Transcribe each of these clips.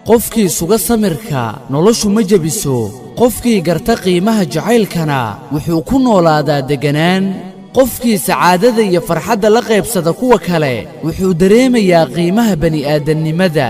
Qofkii suga samirka noloshu ma jebiso. Qofkii garta qiimaha jacaylkana wuxuu ku noolaadaa degganaan. Qofkii sacaadada iyo farxadda la qaybsada kuwa kale wuxuu dareemayaa qiimaha bani'aadannimada.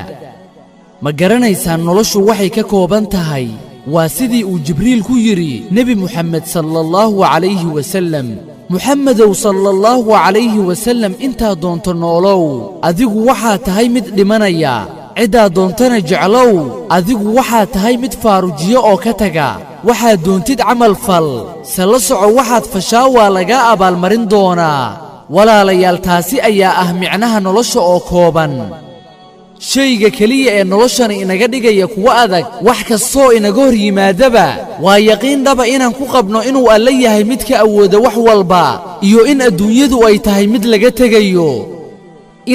Ma garanaysaan noloshu waxay ka kooban tahay? Waa sidii uu Jibriil ku yidhi Nebi Muxamed sala Allahu calayhi wasallam: "Muxammedow sala Allahu calayhi wasallam, intaa doonto noolow, adigu waxaa tahay mid dhimanaya. Ciddaa doontana jeclow, adigu waxaa tahay mid faarujiyo oo ka taga. Waxaad doontid camal fal, se la soco, waxaad fashaa waa lagaa abaalmarin doonaa." Walaalayaal, taasi ayaa ah micnaha nolosha oo kooban. Shayga keliya ee noloshani inaga dhigaya kuwo adag wax kastoo inaga hor yimaadaba waa yaqiin dhaba inaan ku qabno inuu Alle yahay midka awooda wax walba iyo in adduunyadu ay tahay mid laga tegayo.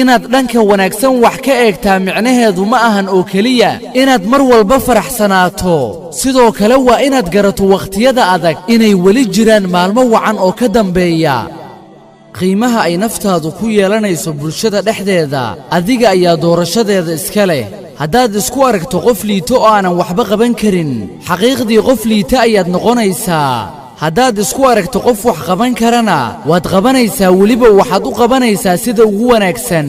Inaad dhanka wanaagsan wax ka eegtaa micnaheedu ma ahan oo keliya inaad mar walba faraxsanaato. Sidoo kale waa inaad garato wakhtiyada adag inay weli jiraan maalmo wacan oo ka dambeeya. Qiimaha ay naftaadu ku yeelanayso bulshada dhexdeeda adiga ayaa doorashadeeda iska leh. Haddaad isku aragto qof liito oo aanan waxba qaban karin, xaqiiqdii qof liita ayaad noqonaysaa. Haddaad isku aragto qof wax qaban karana, waad qabanaysaa, weliba waxaad u qabanaysaa sida ugu wanaagsan.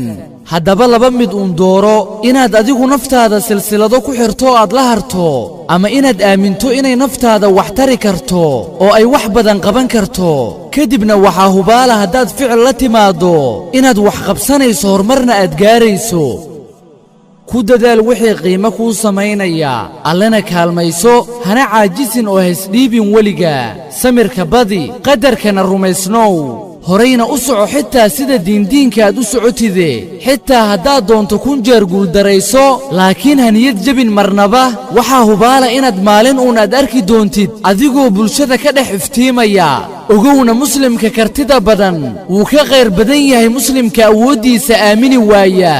Haddaba laba mid uun dooro: inaad adigu naftaada silsilado ku xirto oo aad la harto, ama inaad aaminto inay naftaada wax tari karto oo ay wax badan qaban karto. Kadibna waxaa hubaala haddaad ficil la timaaddo inaad wax qabsanayso, horumarna aad gaarayso. Ku dadaal wixii qiimo kuu samaynaya, Allena kaalmayso, hana caajisin oo haysdhiibin weliga. Samirka badi, qadarkana rumaysnow, horayna u soco, xitaa sida diindiinka aad u socotide. Xitaa haddaad doonto 1000 jeer guuldarayso, laakiin ha niyad jebin marnaba. Waxaa hubaala inaad maalin uun aad arki doontid adigoo bulshada ka dhex iftiimaya. Ogowna, muslimka kartida badan wuu ka khayr badan yahay muslimka awooddiisa aamini waaya.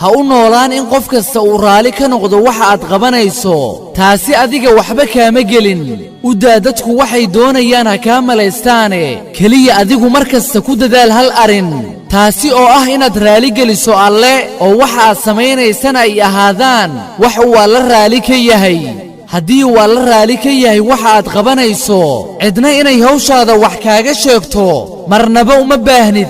Ha u noolaan in qof kasta uu raalli ka noqdo waxa aad qabanayso. Taasi adiga waxba kaama gelin. U daa dadku waxay doonayaan ha kaa malaystaane. Keliya adigu mar kasta ku dadaal hal arrin, taasi oo ah inaad raali geliso Alle, oo waxa aad samaynaysana ay ahaadaan wax uu Alle raali ka yahay. Haddii uu Alla raali ka yahay waxa aad qabanayso, cidna inay hawshaada wax kaaga sheegto marnaba uma baahnid.